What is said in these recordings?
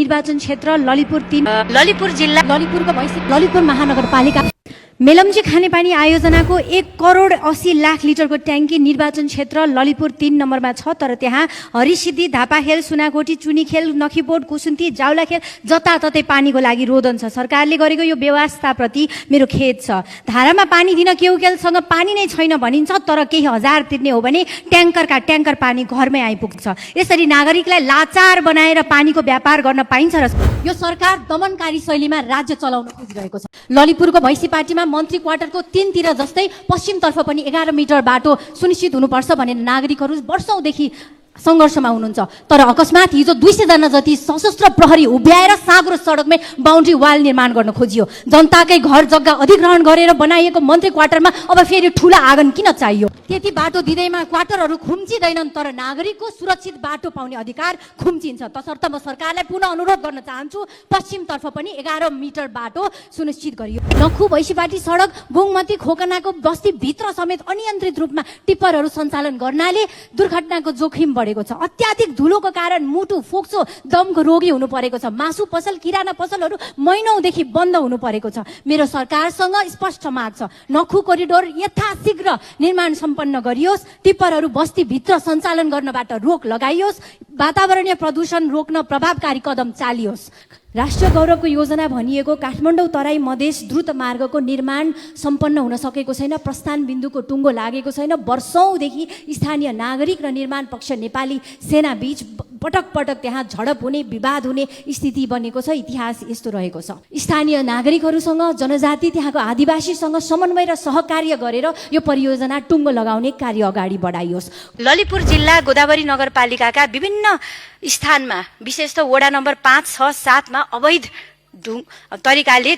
निर्वाचन क्षेत्र ललितपुर 3 ललितपुर जिल्ला ललितपुरको भैँसी ललितपुर महानगरपालिका मेलम्ची खानेपानी आयोजनाको 1,80,00,000 लिटरको ट्याङ्की निर्वाचन क्षेत्र ललितपुर 3 नम्बरमा छ। तर त्यहाँ हरिसिद्धि, धापाखेल, सुनाकोटी, चुनीखेल, नखीपोट, कुसुन्ती, जाउलाखेल जताततै पानीको लागि रोदन छ। सरकारले गरेको यो व्यवस्थाप्रति मेरो खेद छ। धारामा पानी दिन केउकेलसँग पानी नै छैन भनिन्छ, तर केही हजार तिर्ने हो भने ट्याङ्कर पानी घरमै आइपुग्छ। यसरी नागरिकलाई लाचार बनाएर पानीको व्यापार गर्न पाइन्छ र यो सरकार दमनकारी शैलीमा राज्य चलाउन खोजिरहेको छ। ललितपुरको भैँसीपाटीमा मन्त्री क्वार्टरको 3 तिर जस्तै पश्चिमतर्फ पनि 11 मिटर बाटो सुनिश्चित हुनुपर्छ भनेर नागरिकहरू वर्षौंदेखि संघर्षमा हुनुहुन्छ। तर अकस्मात हिजो 200 जना जति सशस्त्र प्रहरी उभ्याएर साँगुरो सडकमै बाउन्ड्री वाल निर्माण गर्न खोजियो। जनताकै घर जग्गा अधिग्रहण गरेर बनाइएको मन्त्री क्वार्टरमा अब फेरि ठूला आँगन किन चाहियो? त्यति बाटो दिँदैमा क्वार्टरहरू खुम्चिँदैनन्, तर नागरिकको सुरक्षित बाटो पाउने अधिकार खुम्चिन्छ। तसर्थ म सरकारलाई पुनः अनुरोध गर्न चाहन्छु, पश्चिमतर्फ पनि 11 मिटर बाटो सुनिश्चित गरियो। नखु भैँसीपाटी सडक बुङमती खोकनाको बस्ती भित्र समेत अनियन्त्रित रूपमा टिप्परहरू सञ्चालन गर्नाले दुर्घटनाको जोखिम बढेको छ। अत्याधिक धुलोको कारण मुटु, फोक्सो, दमको रोगी हुनु परेको छ। मासु पसल, किराना पसलहरू महिनौदेखि बन्द हुनु परेको छ। मेरो सरकारसँग स्पष्ट माग छ, नखु कोरिडोर यथाशीघ्र निर्माण सम्पन्न गरियोस्, टिप्परहरू बस्ती भित्र सञ्चालन गर्नबाट रोक लगाइयोस्, वातावरणीय प्रदूषण रोक्न प्रभावकारी कदम चालियोस्। राष्ट्रिय गौरवको योजना भनिएको काठमाडौँ तराई मधेस द्रुत मार्गको निर्माण सम्पन्न हुन सकेको छैन। प्रस्थान बिन्दुको टुङ्गो लागेको छैन। वर्षौंदेखि स्थानीय नागरिक र निर्माण पक्ष नेपाली सेना बीच पटक पटक त्यहाँ झडप हुने, विवाद हुने स्थिति बनेको छ। इतिहास यस्तो रहेको छ। स्थानीय नागरिकहरूसँग, जनजाति, त्यहाँको आदिवासीसँग समन्वय र सहकार्य गरेर यो परियोजना टुङ्गो लगाउने कार्य अगाडि बढाइयोस्। ललितपुर जिल्ला गोदावरी नगरपालिकाका विभिन्न स्थानमा विशेष त वडा नम्बर 5, 6, 7 मा अवैध तरिकाले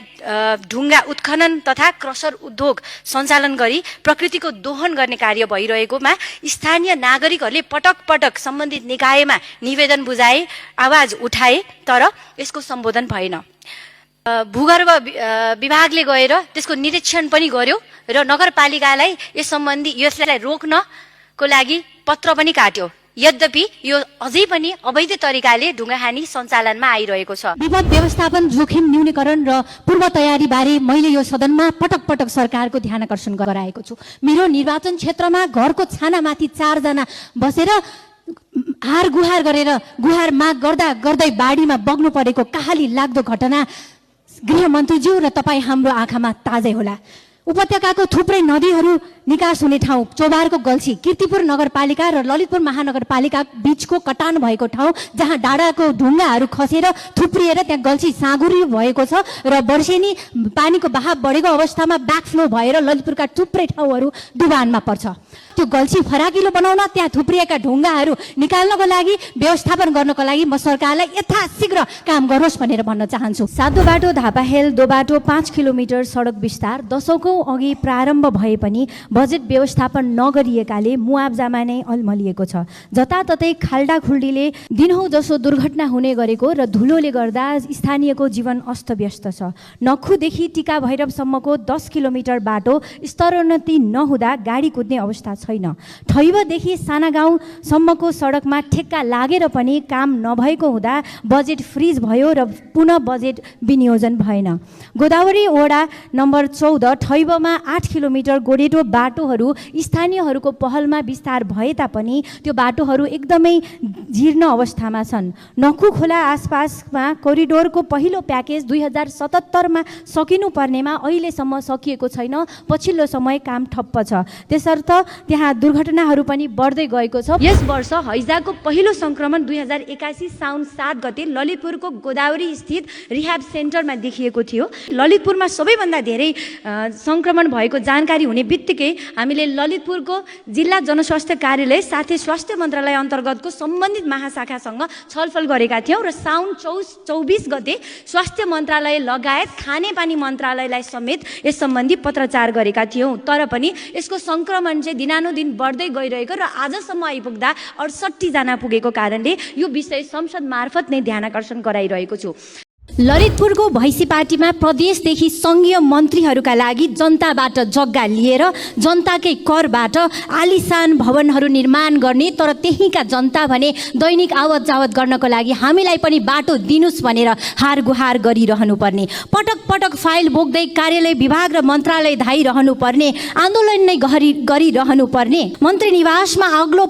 ढुङ्गा उत्खनन तथा क्रसर उद्योग सञ्चालन गरी प्रकृतिको दोहन गर्ने कार्य भइरहेकोमा स्थानीय नागरिकहरूले पटक पटक सम्बन्धित निकायमा निवेदन बुझाए, आवाज उठाए, तर यसको सम्बोधन भएन। भूगर्भ विभागले गएर त्यसको निरीक्षण पनि गर्यो र नगरपालिकालाई यस सम्बन्धी यसलाई रोक्नको लागि पत्र पनि काट्यो। यद्यपि यो अझै पनि अवैध तरिकाले ढुङ्गाहानी सञ्चालनमा आइरहेको छ। विपद व्यवस्थापन, जोखिम न्यूनीकरण र पूर्व तयारी बारे मैले यो सदनमा पटक पटक सरकारको ध्यान आकर्षण गराएको छु। मेरो निर्वाचन क्षेत्रमा घरको छानामाथि 4 जना बसेर हार गुहार गरेर गुहार माग गर्दै बाढीमा बग्नु परेको कहाली लाग्दो घटना गृहमन्त्रीज्यू र तपाईँ हाम्रो आँखामा ताजै होला। उपत्यकाको थुप्रै नदीहरू निकास हुने ठाउँ, चोबारको गल्छी, कीर्तिपुर नगरपालिका र ललितपुर महानगरपालिका बीचको कटान भएको ठाउँ, जहाँ डाँडाको ढुङ्गाहरू खसेर थुप्रिएर त्यहाँ गल्छी साँगुरी भएको छ र वर्षेनी पानीको बहाव बढेको अवस्थामा ब्याकफ्लो भएर ललितपुरका थुप्रै ठाउँहरू डुबानमा पर्छ। त्यो गल्छी फराकिलो बनाउन, त्यहाँ थुप्रिएका ढुङ्गाहरू निकाल्नको लागि, व्यवस्थापन गर्नको लागि म सरकारलाई यथाशीघ्र काम गरोस् भनेर भन्न चाहन्छु। सातो बाटो धापाहेल दोबाटो 5 किलोमिटर सडक विस्तार दशकौं अघि प्रारम्भ भए पनि बजेट व्यवस्थापन नगरिएकाले मुआब्जामा नै अलमलिएको छ। जताततै खाल्डाखुल्डीले दिनहुँ जसो दुर्घटना हुने गरेको र धुलोले गर्दा स्थानीयको जीवन अस्तव्यस्त छ। नखुदेखि टिका भैरवसम्मको 10 किलोमिटर बाटो स्तरोन्नति नहुँदा गाडी कुद्ने अवस्था छैन। ठैबदेखि साना गाउँसम्मको सडकमा ठेक्का लागेर पनि काम नभएको हुँदा बजेट फ्रिज भयो र पुनः बजेट विनियोजन भएन। गोदावरी वडा नम्बर 14 ठैबमा 8 किलोमिटर गोडेटो बाटोहरू स्थानीयहरूको पहलमा विस्तार भए तापनि त्यो बाटोहरू एकदमै जीर्ण अवस्थामा छन्। नखु खोला आसपासमा कोरिडोरको पहिलो प्याकेज 2077 मा सकिनु पर्नेमा अहिलेसम्म सकिएको छैन। पछिल्लो समय काम ठप्प छ। त्यसर्थ त्यहाँ दुर्घटनाहरू पनि बढ्दै गएको छ। यस वर्ष हैजाको पहिलो संक्रमण 2081 साउन 7 गते ललितपुरको गोदावरी स्थित रिह्याब सेन्टरमा देखिएको थियो। ललितपुरमा सबैभन्दा धेरै संक्रमण भएको जानकारी हुने बित्तिकै हामीले ललितपुरको जिल्ला जनस्वास्थ्य कार्यालय साथै स्वास्थ्य मन्त्रालय अन्तर्गतको सम्बन्धित महाशाखासँग छलफल गरेका थियौँ र साउन 24 गते स्वास्थ्य मन्त्रालय लगायत खानेपानी मन्त्रालयलाई समेत यस सम्बन्धी पत्रचार गरेका थियौँ। तर पनि यसको संक्रमण चाहिँ दिनानुदिन बढ्दै गइरहेको र आजसम्म आइपुग्दा 68 जना पुगेको कारणले यो विषय संसद मार्फत नै ध्यान आकर्षण गराइरहेको छु। ललितपुरको भैँसीपाटीमा प्रदेशदेखि सङ्घीय मन्त्रीहरूका लागि जनताबाट जग्गा लिएर जनताकै करबाट आलिशान भवनहरू निर्माण गर्ने, तर त्यहीँका जनता भने दैनिक आवत जावत गर्नको लागि हामीलाई पनि बाटो दिनुस् भनेर हार गुहार गरिरहनु पर्ने, पटक पटक फाइल बोक्दै कार्यालय विभाग र मन्त्रालय धाइरहनु पर्ने, आन्दोलन नै गरिरहनु पर्ने। मन्त्री निवासमा अग्लो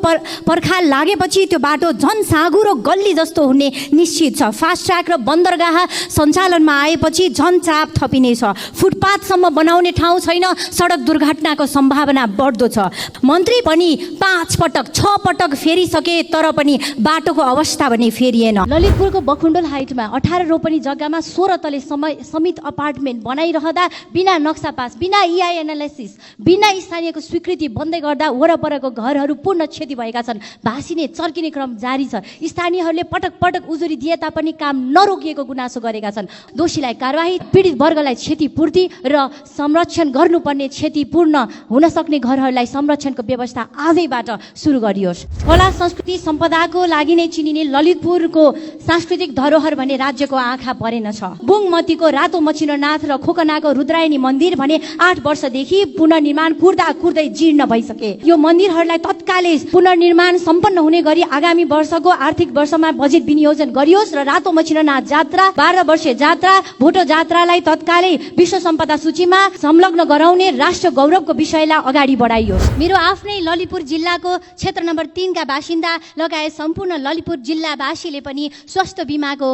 पर्खाल लागेपछि त्यो बाटो झन् साँगुरो गल्ली जस्तो हुने निश्चित छ। फास्ट ट्र्याक र बन्दरगाह सञ्चालनमा आएपछि झन् चाप थपिनेछ। फुटपाथसम्म बनाउने ठाउँ छैन, सडक दुर्घटनाको सम्भावना बढ्दो छ। मन्त्री पनि 5 पटक 6 पटक फेरिसके तर पनि बाटोको अवस्था भने फेरिएन। ललितपुरको बखुण्डोल हाइटमा 18 रोपनी जग्गामा 16 तले समित अपार्टमेन्ट बनाइरहँदा बिना नक्सा पास, बिना EI एनालाइसिस, बिना स्थानीयको स्वीकृति बन्दै गर्दा वरपरको घरहरू पूर्ण क्षति भएका छन्। भासिने चर्किने क्रम जारी छ। स्थानीयहरूले पटक पटक उजुरी दिए तापनि काम नरोकिएको गुनासो गरेका छन्। दोषीलाई कारवाही, पीडित वर्गलाई क्षतिपूर्ति र संरक्षण गर्नुपर्ने क्षतिपूर्ण हुन सक्ने घरहरूलाई संरक्षणको व्यवस्था आजैबाट सुरु गरियोस्। कला संस्कृति सम्पदाको लागि नै चिनिने ललितपुरको सांस्कृतिक धरोहर भने राज्यको आँखा परेन छ। बुङमतीको रातो मछिन्द्रनाथ र खोकनाको रुद्रायणी मन्दिर भने 8 वर्षदेखि पुनर्निर्माण कुर्दै जीर्ण भइसके। यो मन्दिरहरूलाई तत्कालै पुनर्निर्माण सम्पन्न हुने गरी आगामी वर्षको आर्थिक वर्षमा बजेट विनियोजन गरियोस् र रातो मछिन्द्रनाथ जात्रा, 12 वर्षे जात्रा, भोटो जात्रालाई तत्कालै विश्व सम्पदा सूचीमा संलग्न गराउने राष्ट्र गौरवको विषयलाई अगाडि बढाइयोस्। मेरो आफ्नै ललितपुर जिल्लाको क्षेत्र नम्बर 3 का बासिन्दा लगायत सम्पूर्ण ललितपुर जिल्लावासीले पनि स्वास्थ्य बिमाको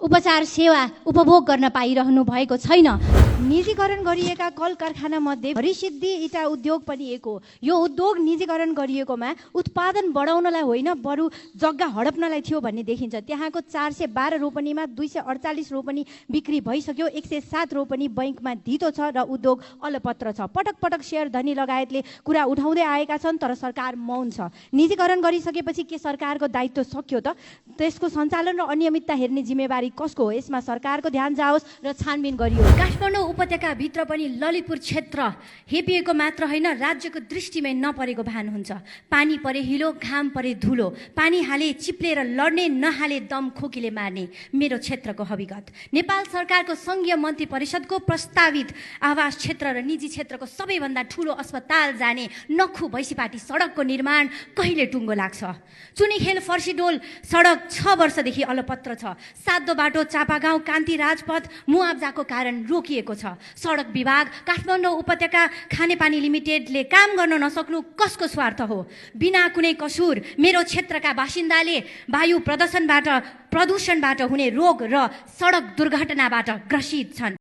उपचार सेवा उपभोग गर्न पाइरहनु भएको छैन। निजीकरण गरिएका कल कारखाना मध्ये हरिसिद्धि इटा उद्योग पनि एक हो। यो उद्योग निजीकरण गरिएकोमा उत्पादन बढाउनलाई होइन, बरु जग्गा हडप्नलाई थियो भन्ने देखिन्छ। त्यहाँको 412 रोपनीमा 248 रोपनी बिक्री भइसक्यो। 107 रोपनी बैंकमा धितो छ र उद्योग अलपत्र छ। पटक पटक शेयर धनी लगायतले कुरा उठाउँदै आएका छन्, तर सरकार मौन छ। निजीकरण गरिसकेपछि के सरकारको दायित्व सक्यो त? त्यसको सञ्चालन र अनियमितता हेर्ने जिम्मेवारी कसको हो? यसमा सरकारको ध्यान जाओस् र छानबिन गरियोस्। काठमाडौँ उपत्यकाभित्र पनि ललितपुर क्षेत्र हेपिएको मात्र होइन, राज्यको दृष्टिमै नपरेको भान हुन्छ। पानी परे हिलो, घाम परे धुलो, पानी हाले चिप्लेर लड्ने, नहाले दम खोकीले मार्ने मेरो क्षेत्रको हविगत। नेपाल सरकारको सङ्घीय मन्त्री परिषदको प्रस्तावित आवास क्षेत्र र निजी क्षेत्रको सबैभन्दा ठुलो अस्पताल जाने नखु भैँसीपाटी सडकको निर्माण कहिले टुङ्गो लाग्छ? चुनिखेल फर्सीडोल सडक 6 वर्षदेखि अलपत्र छ। सातो बाटो चापागाउँ कान्ति राजपथ मुआब्जाको कारण रोकिएको छ। सडक विभाग, काठमाडौँ उपत्यका खानेपानी लिमिटेडले काम गर्न नसक्नु कसको स्वार्थ हो? बिना कुनै कसुर मेरो क्षेत्रका बासिन्दाले वायु प्रदूषणबाट हुने रोग र सडक दुर्घटनाबाट ग्रसित छन्।